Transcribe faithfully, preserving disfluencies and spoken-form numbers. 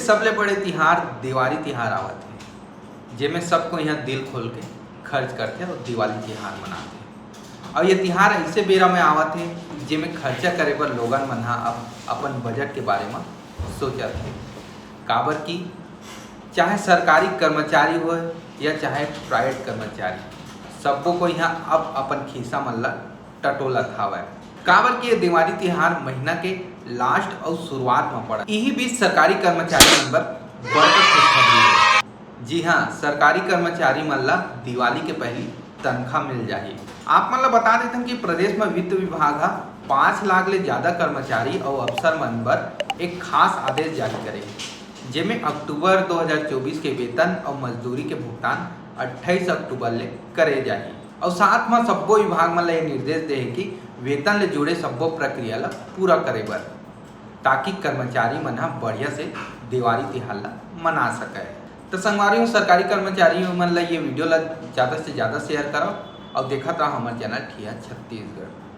सबले बड़े तिहार देवारी तिहार आवत हे, जेमे सब कोई यहाँ दिल खोल के खर्च करथे और दिवाली तिहार मनाथे। और ये तिहार ऐसे बेरा में आवत हे, जेमे खर्चा करे बर लोगन मन ह अब अपन बजट के बारे में सोचत हे। काबर कि चाहे सरकारी कर्मचारी होय या चाहे प्राइवेट कर्मचारी, सब्बो कोई ह अब अपन खीसा मन ल टटोलत हावय। काबर कि ये देवारी तिहार महीना के लास्ट अउ शुरुआत म पड़त। इही बीच सरकारी कर्मचारी मन बर बड़का खुशखबरी हे। जी हाँ, सरकारी कर्मचारी मन ला दिवाली के पहली तनखा मिल जाही। आप मन ला बता देथन कि प्रदेश म वित्त विभाग ह पाँच लाख ले ज्यादा कर्मचारी अउ अफसर मन बर एक खास आदेश जारी करे हे, जेमे अक्टूबर दो हज़ार चौबीस के वेतन अउ मजदूरी के भुगतान अट्ठाईस अक्टूबर ले करे जाही। अउ साथ म सब्बो विभाग मन ल ये निर्देश दे हे कि वेतन ले जुड़े सब्बो प्रक्रिया ल पूरा करे बर, ताकि कर्मचारी मन ह बढ़िया से देवारी तिहार ल मना सकय। त संगवारी हो, सरकारी कर्मचारी मन ल ये वीडियो ल ज्यादा से ज्यादा शेयर करव अउ देखत रहव हमर चैनल ठिया छत्तीसगढ़।